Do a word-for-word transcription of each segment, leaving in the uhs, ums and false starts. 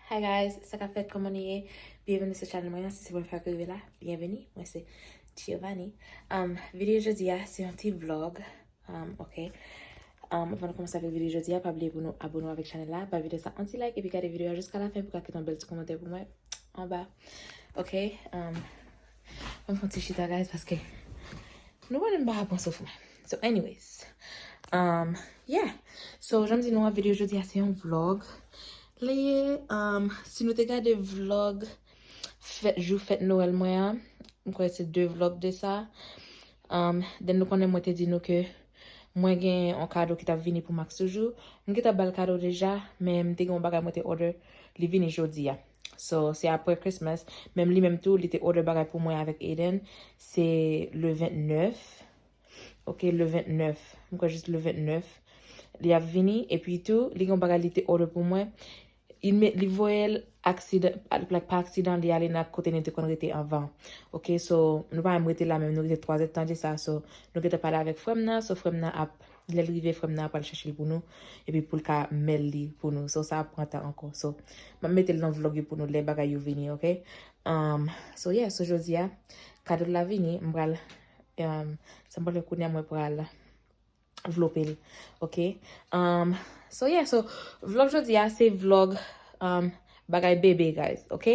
Hi guys, sa k ap fèt, kòman nou ye? Byenveni sou channel mwen an. Si se premye fwa ke w rive la, byenveni. Mwen se Giovanni. Um, videyo jodi a, se yon ti vlog. Um, ok. Um, anvan nou kòmanse avèk videyo jodi a, pa bliye pou nou abone avèk channel la, ba videyo sa yon ti like, epi gade videyo a jiska lafen pou ka kite yon bèl ti kòmantè pou mwen anba. Ok. Um, ann fè yon ti chita, guys, paske nou wè m pa ka pran souf mwen. So, anyways. Um, yeah. So, jan m di nou an, videyo jodi a se yon vlog. Li ye, um, si nou te gade vlog fèt, jou fèt Nwèl mwen an, m kwè se de vlog de sa. Um, then nou konnen mwen te di nou ke mwen gen yon kado ki t ap vini pou Max toujou. M gentan ba l kado deja, men m te gen yon bagay mwen te order, li vini jodi a. So, se apre Christmas. Menm li menm tou, li te order bagay pou mwen avèk Aiden. Se le vennèf. Ok, le vennèf. M kwè jis le vennèf. Li ap vini. Epi tou, li gen yon bagay li te order pou mwen. Li me-, li voye l aksidan, like, pa aksidan, li ale nan kote nou te konn rete anvan. Ok, so, nou pa menm rete la menm, nou rete twa zèdtan de sa. So, nou gentan pale avèk frè m nan. So, frè m nan ap, lè l rive, frè m nan ap al chèche l pou nou. Epi pou l ka mèl li pou nou. So, sa ap pran tan ankò. So, m ap mete l nan vlog yo pou nou lè bagay yo vini, ok? Um, so, yeah, so jodi a, kado l la vini, m pral, um, sa m pral fè kounye a, mwen pral vlope l, ok? Um, so, yeah, so, vlog jodi a, se vlog, um, bagay bebe, guys, ok?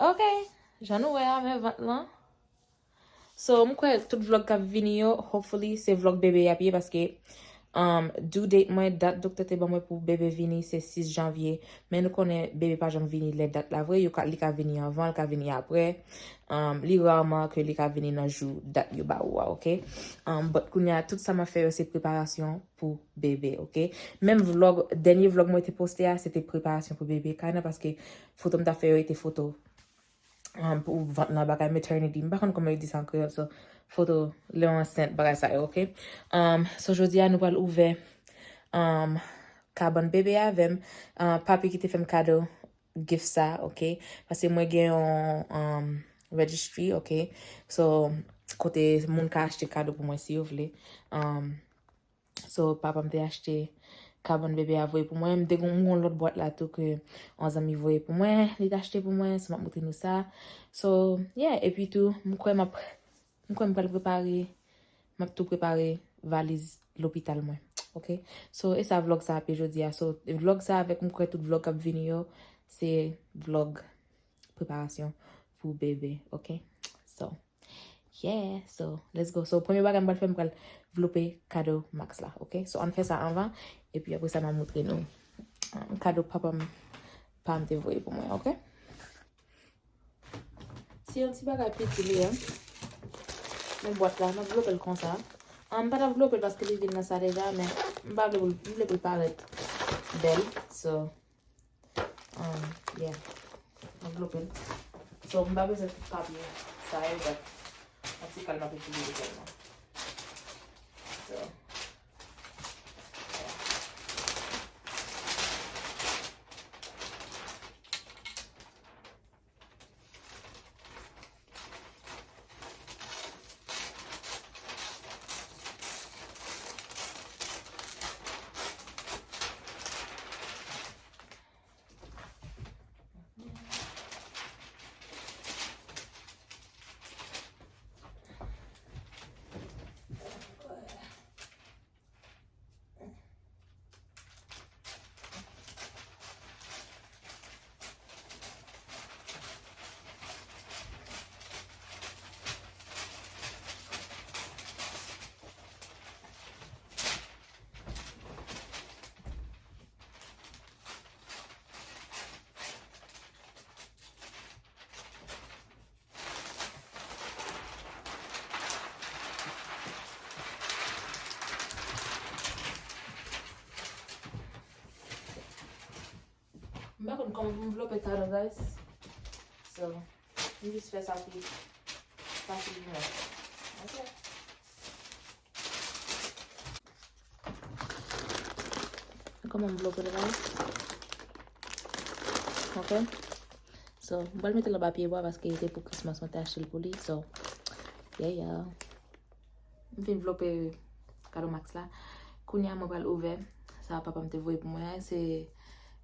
Ok, jan nou wè a, men vant lan. So, m kwè tout vlog k ap vini yo, hopefully, se vlog bebe y ap ye, paske, um, due date mwen, dat doktè te ban mwen pou bebe vini, se sis janvye. Men nou konnen bebe pa janm vini lè dat la vre, yo ka, li ka vini anvan, li ka vini apre. Um, li raman ke li ka vini nan jou dat yo ba ou a, ok? Um, but kounye a, tout sa m ap fè yo, se preparasyon pou bebe, ok? Menm vlog, dènye vlog mwen te poste a, se te preparasyon pou bebe. Kay nan, paske foto m t ap fè yo, e te foto um, pou vant lan, bagay maternity. M pa konn kòman yo di sa an kreyòl, so, foto lè w ansent, bagay sa yo, ok? Um, so, jodi a, nou pral ouvè, um, kabann bebe avè m. Uh, papi ki te fè m kado gift sa, ok? Paske mwen gen yon, um, registry, ok? So, kote moun ka achte kado pou mwen si yo vle. Um, So, papa m te achte kabann bebe a voye pou mwen. M te gon, m gon lòt bwat la tou ke yon zanmi voye pou mwen. Li te achte pou mwen. So, m ap montre nou sa. So, yeah. Epi tou, m kwè m ap, m kwè m pral prepare, m ap tou prepare valiz lopital mwen. Ok? So, e sa vlog sa ap ye jodi a. So, vlog sa avèk m kwè tout vlog k ap vini yo, se vlog preparasyon pou bebe. Ok? So, yeah, so, let's go. So, premye bagay m pral fè, m pral vlope kado Max la, ok? So, ann fè sa anvan, epi apre sa, m a montre nou, um, kado papa m, pa m te voye pou mwen, ok? Se yon ti bagay piti li ye. Men bwat la, m ap vlope l konsa. Um, m pa t ap vlope l paske li vin nan sa deja, men m pa vle pou l, m vle pou l parèt bèl. So, Um, yeah. Mwen vlope l. So, m pa bezwen tout papye sa yo, but yon ti kal m ap itilize sèlman. So, yeah. M pa konn kòman pou m vlope kado, guys. So, m jis fè sa pi fasil pou mwen. Ok. Kòman m vlope l, guys? Ok. So, m pral mete l anba pye bwa paske li te pou Christmas, mwen te achte l pou li. So, yeah, yeah. M fin vlope kado Max la. Kounye a, mwen pral ouvè sa papa m te voye pou mwen an. Se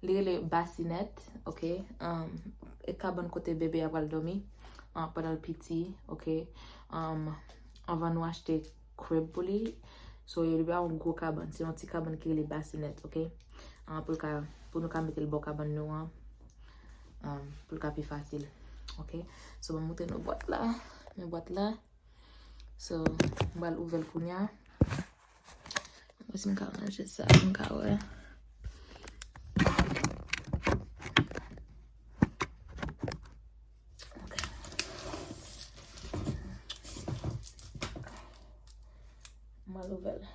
Li rele basinèt, ok? Um, e kabann kote bebe a pral dòmi, uh, pandan l piti, ok? Um, anvan nou achte crib pou li, so, li pa yon gwo kabann, se yon ti kabann ki rele basinèt, ok? Uh, pou l ka, pou nou ka mete l bò kabann nou an, um, pou l ka pi fasil, ok? So, ban m montre nou bwat la. Men bwat la. So, m pral ouvè l kounye a. Mwen si m ka ranje sa, m ka wè. Ok. M pral ouvè l.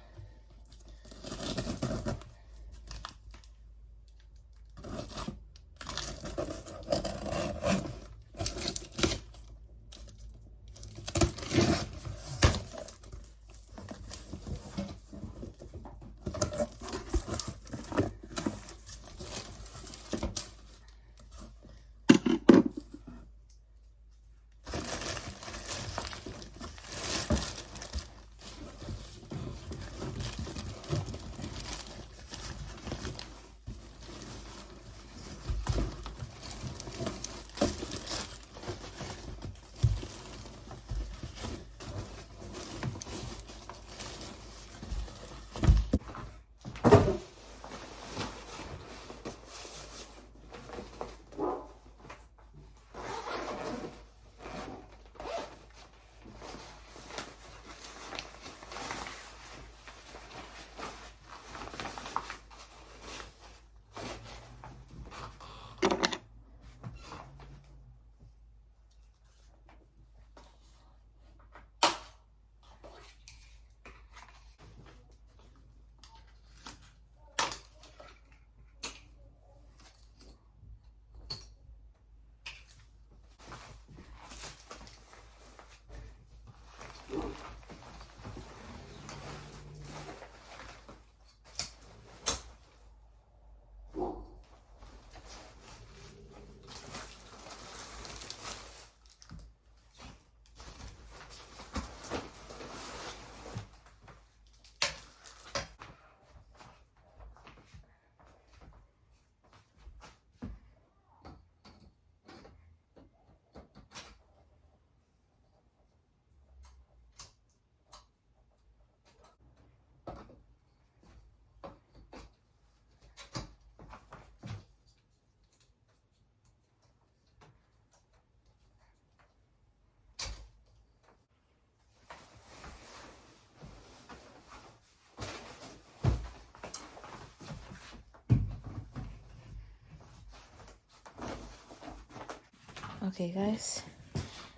Ok, guys.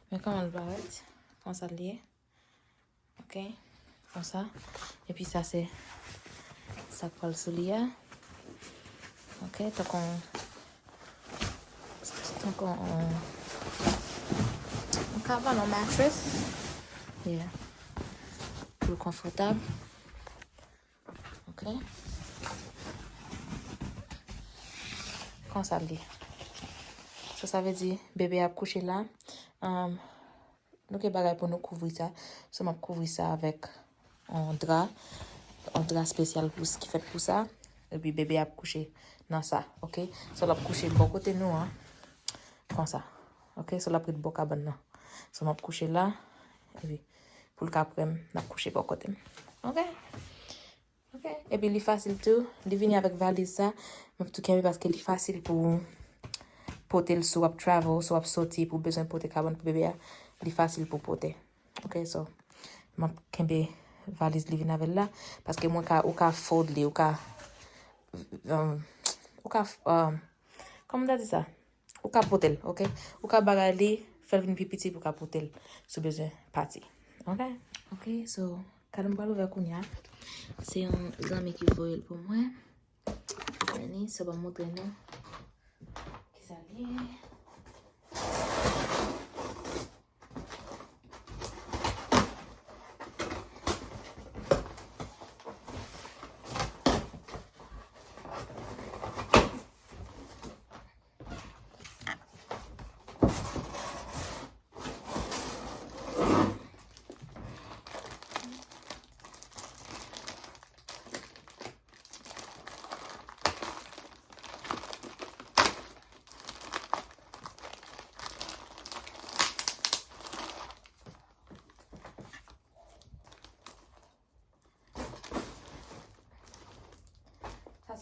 Men kòman l parèt. Konsa l ye. Ok. Konsa. Epi sa se sa k pral sou li a. Ok. Tankou, tankou, yon kabann, yon mattress. Yeah. Pou l konfòtab. Ok. Konsa l ye. So, sa vle di, bebe ap kouche la. Um, nou gen bagay pou nou kouvri sa. So, m ap kouvri sa avèk yon dra. Yon dra espesyal pou, ki fèt pou sa. Epi bebe ap kouche nan sa, ok? So, l ap kouche bò kote nou an. Konsa. Ok? So, l ap ret bò kabann nan. So, m ap kouche la. Epi, pou l ka prè m, n ap kouche bò kote m. Ok? Ok, epi li fasil tou, li vini avèk valiz sa, m ap tou kenbe paske li fasil pou pote l si w ap travel, si w ap soti, pou bezwen pote kabann pou bebe a, li fasil pou pote. Ok, so, m ap kenbe valiz li vin avè l la, paske mwen ka, ou ka fold li, ou ka, um, ou ka, um, kòman m ta di sa? Ou ka pote l, ok? Ou ka bagay li, fè l vin pi piti pou w ka pote l si w bezwen pati. Ok? Ok, so, kad m pral ouvè kounye a. Se yon zanmi ki voye l pou mwen. Vini, so, ban m montre nou kisa l ye.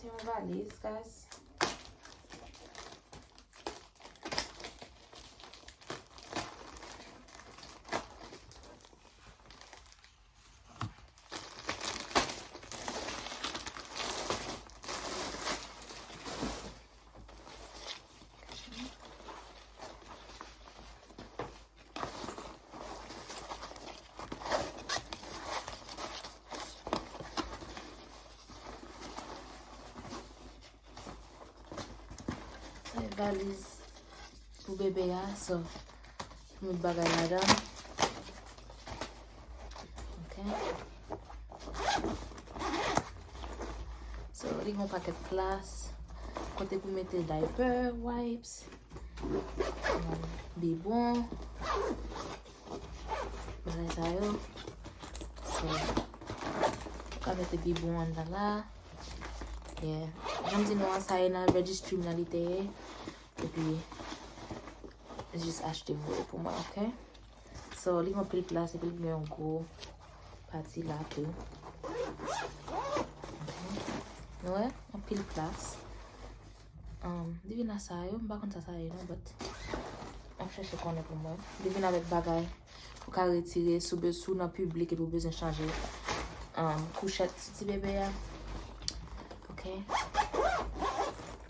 Yon valiz, guys. Sa e valiz pou bebe a, so, m met bagay ladan. Ok. So, li gen yon pakèt plas, kote pou mete diaper, wipes, um, bibwon, bagay sa yo. So, ou ka mete bibwon anndan la. Yeah. Jan m di nou an, sa e nan registry m nan li te ye. Epi, jis achte voye pou mwen, ok? So, li gen anpil plas, epi li gen yon gwo pati la tou. Ok. Nou wè? Anpil plas. Um, divina sa yo, m pa konn sa sa ye non, but m ap chèche konnen pou mwen. Li vin avèk bagay pou ka retire si w be-, si w nan piblik epi w bezwen chanje, um, kouchèt sou ti bebe a. Ok.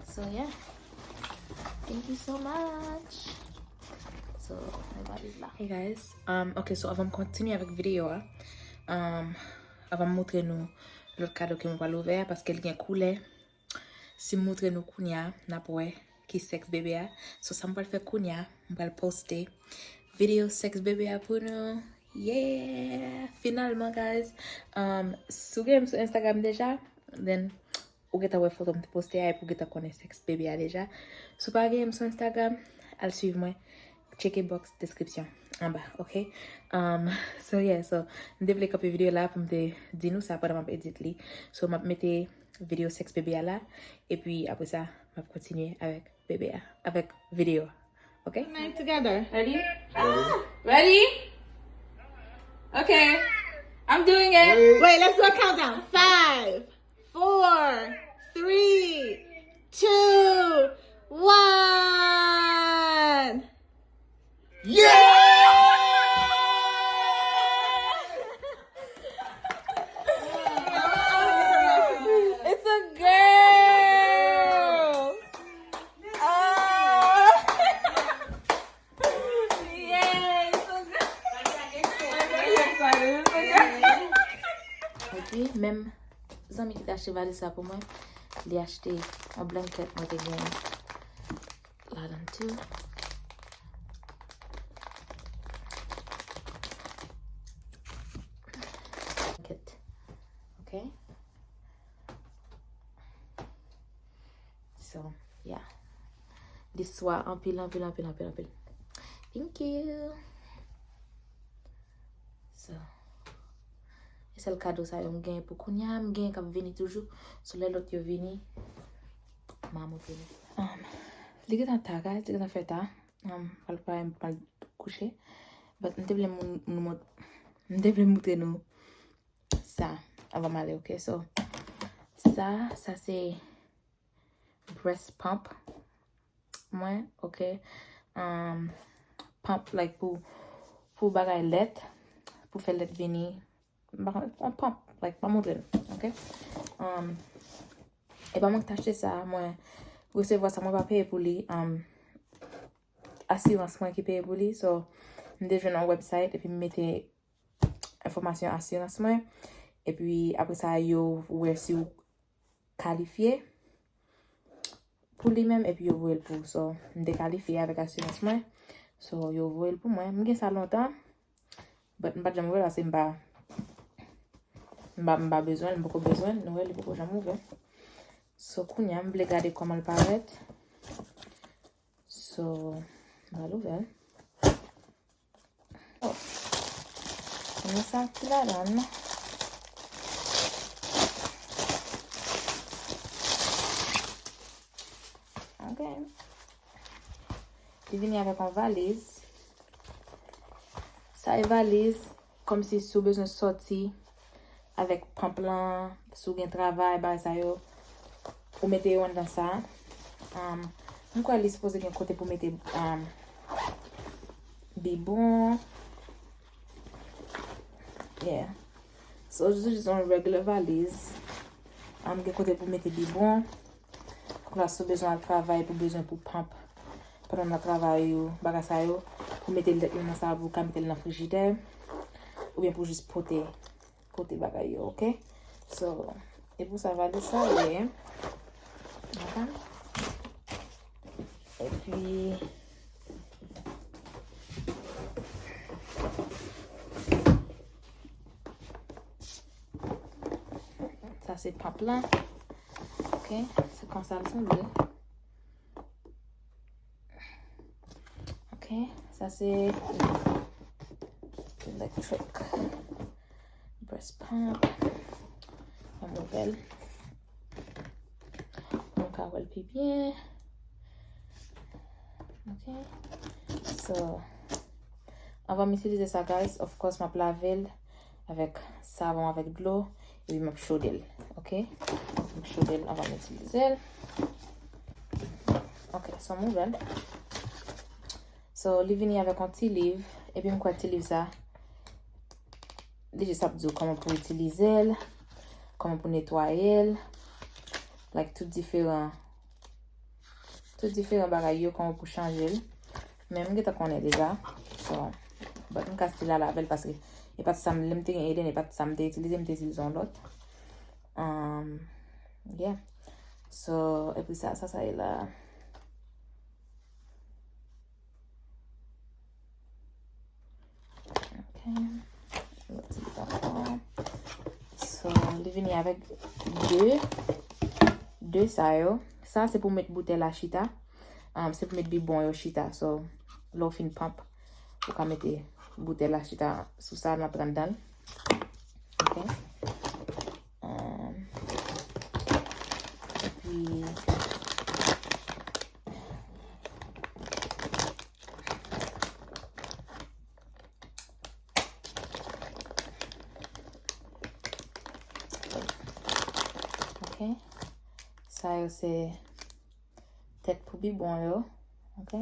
So, yeah. Thank you so much. So, my body is back. Hey guys. Um, ok, so avan m kontinye avèk videyo a, um, avan m montre nou lòt kado ke mwen pral ouvè a, paske li gen koulè. Si m montre nou kounye a, n ap wè ki sèks bebe a. So, sa m pral fè kounye a, m pral poste videyo sèks bebe a pou nou. Yeah! Finalman, guys. Um, si w gen m sou Instagram deja, then ou gentan wè foto m te poste a, epi ou gentan konnen sèks bebe a deja. Si w pa gen m sou Instagram, al swiv mwen. Tcheke box description anba, ok? Um, so, yeah, so, m te vle kanpe videyo la pou m te di nou sa pandan m ap edit li. So, m ap mete videyo sèks bebe a la, epi apre sa, m ap kontinye avèk bebe a, avèk videyo a, ok? Night together. Ready? Ready? Okay. I'm doing it. Wait, let's do a countdown. Five, four, three, two, one. Yeah! It's a girl. Ah. Yay, it's a girl. I'm very excited. It's a girl. Epi, menm zanmi ki te achte valiz sa pou mwen, li achte yon blanket mwen te gen ladan tou. Blanket. Ok. So, yeah. Li swa anpil, anpil, anpil, anpil, anpil. Thank you. So, e sèl kado sa yo m gen pou kounye a, m gen k ap vini toujou. So, lè lòt yo vini, m a montre nou. Um, li gentan ta, guys, li gentan fè ta. Um, pral pare m pral kouche. But m te vle moun, nou mont-, m te vle montre nou sa anvan m ale, ok? So, sa, sa se breast pump mwen, ok? Um, pump, like, pou, pou bagay lèt, pou fè lèt vini. M pa konn, yon pump, like, m ap montre nou, ok? Um, e pa mwen ki t achte sa, mwen resevwa sa, mwen pa peye pou li, um, asirans mwen ki peye pou li, so, m te jwenn yon website, epi m mete enfòmasyon asirans mwen, epi apre sa, yo wè si w kalifye pou li menm, epi yo voye l pou ou. So, m te kalifye avèk asirans mwen. So, yo voye l pou mwen. M gen sa lontan, but m pa t janm ouvè l paske m pa, m pa, m pa bezwen l, m poko bezwen l. Nou wè, li poko janm ouvè. So, kounye a, m vle gade kòman l parèt. So, m pral ouvè l. Oh. Men sa ki ladan l. Ok. Li vini avèk yon valiz. Sa e valiz, kòmsi si w bezwen sòti avèk pump lan, si w gen travay, bagay sa yo, Ou mete yo anndan sa. Um, m kwè li sipoze gen kote pou mete, um, bibwon. Yeah. So, jis yon regular valiz. Um, gen kote pou mete bibwon. Konsa, si w bezwen al travay, pou bezwen pou pump. Pandan w nan travay ou, bagay sa yo, pou mete l nan sa, pou w ka mete l nan frijidè. Oubyen pou jis pote, pote bagay yo, ok? So, e pou sa, valiz sa ye. Dakò? Epi, sa se pump lan. Ok, se konsa l sanble. Ok, sa se electric breast pump. Ann ouvè l. Pou nou ka wè l pi byen. Ok. So, anvan m itilize sa, guys, of course, m ap lave l avèk savon, avèk dlo, epi m ap chode l. Ok? M ap chode l anvan m itilize l. Ok, so m ouvè l. So, li vini avèk yon ti liv, epi m kwè ti liv sa, li jis ap di w kòman pou itilize l, kòman pou netwaye l, like, tout diferan, tout diferan bagay yo, kòman pou chanje l. Men m gentan konnen deja. So, but m ka still al avè l paske e pa t sa m, lè m te gen Eden, e pa t sa m te itilize, m te itilize yon lòt. Um, yeah. So, epi sa, sa, sa ye la. Ok. Lòt ti bouton ankò. So, li vini avèk de, de sa yo. Sa, se pou met boutèy la chita. Um, se pou met bibwon yo chita. So, lè w fin pump, ou ka mete boutèy la chita sou sa, l ap rann anndan l. Ok. Um, epi, ok. Sa yo se tèt pou bibwon yo. Ok.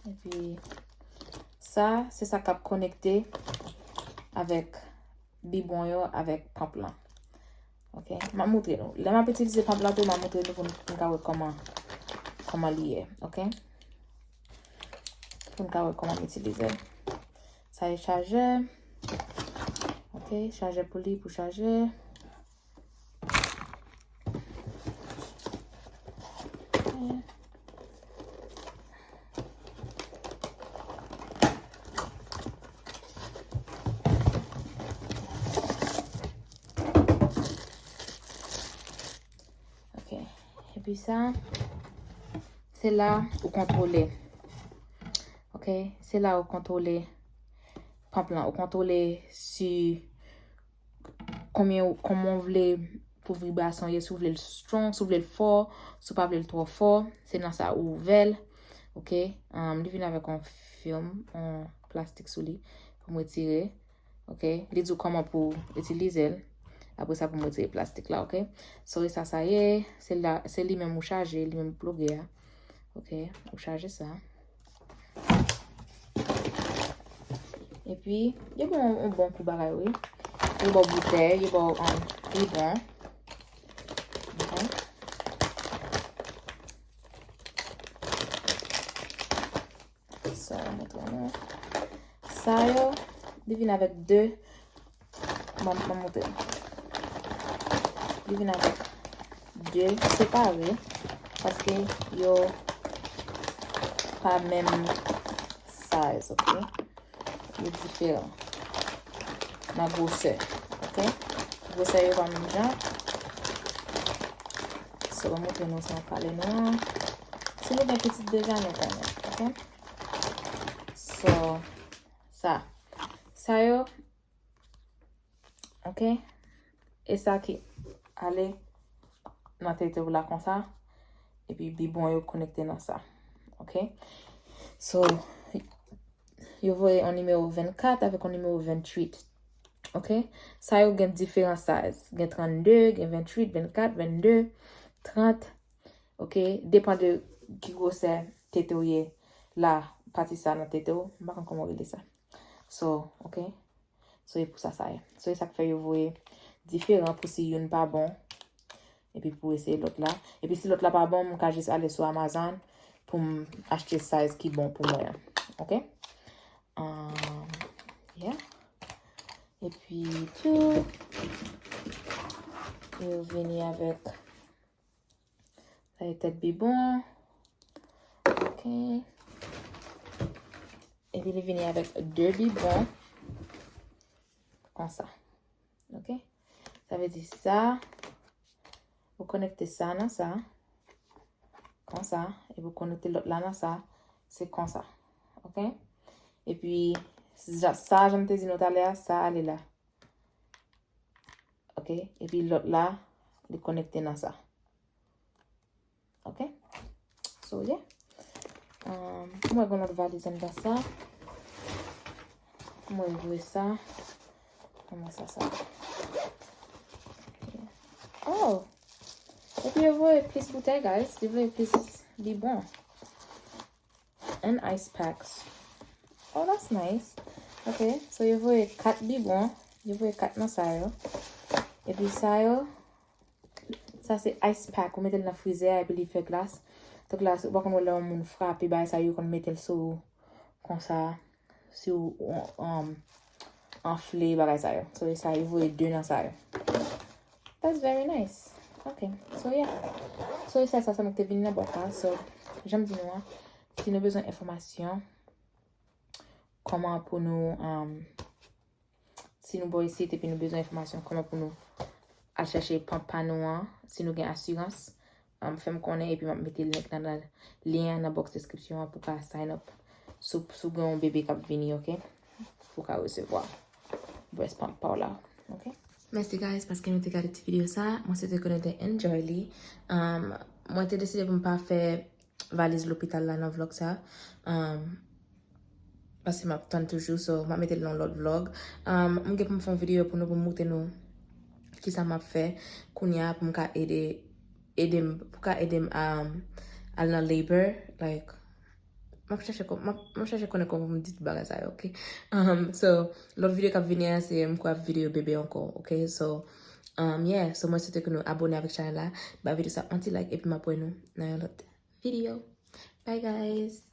Epi, sa, se sa k ap konekte avèk bibwon yo avèk pump lan. Ok, m ap montre nou. Lè m ap itilize pump lan tou, m ap montre nou pou n, pou n ka wè kòman, kòman li ye. Ok? Pou n ka wè kòman m itilize l. Sa e chajè. Ok, chajè pou li, pou chajè. Ok. Epi sa, se la ou kontwole. Ok? Se la ou kontwole pump lan. Ou kontwole si konbyen, kòman w vle pou vibrasyon ye, si w vle l strong, si w vle l fò, si w pa vle l twò fò, se nan sa ou ouvè l. Ok? Um, li vin avèk yon film, yon plastik sou li pou m retire. Ok? Li di w kòman pou w itilize l. Apre sa, pou m retire plastik la, ok? So, e sa, sa ye, se la, se li menm ou chaje, li menm ploge a. Ok? Ou chaje sa. Epi, yo ba w yon bon kou bagay, wi. Yo ba w boutèy, yo ba w, um, bidon. Ok? Sa, m montre nou. Sa yo, li vin avèk de, m, m montre nou. Li vin avèk de separe, paske yo pa menm size, ok? Yo diferan nan gwosè, ok? Gwosè yo pa menm jan. So, m montre nou sa m pale nou an. Si nou gen pitit deja, nou konnen, ok? So, sa. Sa yo, ok? E sa ki ale nan tete w la konsa. Epi bibwon yo konekte nan sa. Ok? So, yo voye yon nimewo vennkat avèk yon nimewo venntuit. Ok? Sa yo gen diferan size. Gen trannde, gen venntuit, vennkat, vennde, trant. Ok? Depan de ki gwosè tete w ye la, pati sa nan tete w. M pa konn kòman w rele sa. So, ok? So, e pou sa sa ye. So, e sa k fè yo voye diferan pou si youn pa bon. Epi pou eseye lòt la. Epi si lòt la pa bon, m ka jis ale sou Amazon pou m achte size ki bon pou mwen an. Ok? Um, yeah. Epi tou, yo vini avèk sa e tèt bibwon. Ok. Epi li vini avèk de bibwon. Konsa. Ok? Sa vle di sa, ou konekte sa nan sa. Konsa. Epi ou konekte lòt la nan sa. Se konsa. Ok? Epi, sa, sa, jan m te di nou talè a, sa ale la. Ok? Epi lòt la, li konekte nan sa. Ok? So, yeah. Um, mwen gen lòt valiz anndan sa. Mwen voye sa. Mwen sa, sa. Oh! Epi yo voye plis boutèy, guys. Yo voye plis bibwon. And ice packs. Oh, that's nice. Ok, so yo voye kat bibwon. Yo voye kat nan sa yo. Epi sa yo, sa se ice pack. Ou mete l nan frizè a epi li fè glas. Fè glas, ou pa konn wè lè yon moun frape bagay sa yo konn mete l sou ou konsa. Si w um, anfle bagay sa yo. So, e sa, yo voye de nan sa yo. That's very nice. Ok. So, yeah. So, e sa, sa, sa nou te vin nan bwat la. So, jan m di nou an, si nou bezwen enfòmasyon, kòman pou nou, um, si nou ba w isit epi nou bezwen enfòmasyon, kòman pou nou al chèche pump pa nou an, si nou gen asirans, um, fè m konnen epi m ap mete link nan, nan lyen an nan box description an pou ka sign up. Si w, si w gen yon bebe k ap vini, ok? Pou w ka resevwa breast pump pa w la, ok? Mèsi guys paske nou te gade ti videyo sa. Mwen swete ke nou te enjoy li. Um, mwen te deside pou m pa fè valiz lopital la nan vlog sa. Um, paske m ap tann toujou, so m ap mete l nan lòt vlog. Um, m gen pou m fè yon videyo pou nou, pou m montre nou kisa m ap fè kounye a pou m ka ede, ede m, pou ka ede m um, al nan labor. Like, m ap chèche kò-, m ap, m ap chèche konnen kòman pou m di tout bagay sa yo, ok? Um, so, lòt videyo k ap vini a, se m kwè ap videyo bebe ankò, ok? So, um, yeah, so mwen swete ke nou abone avèk chanèl la, ba videyo sa yon ti like, epi m ap wè nou nan yon lòt videyo. Bye guys!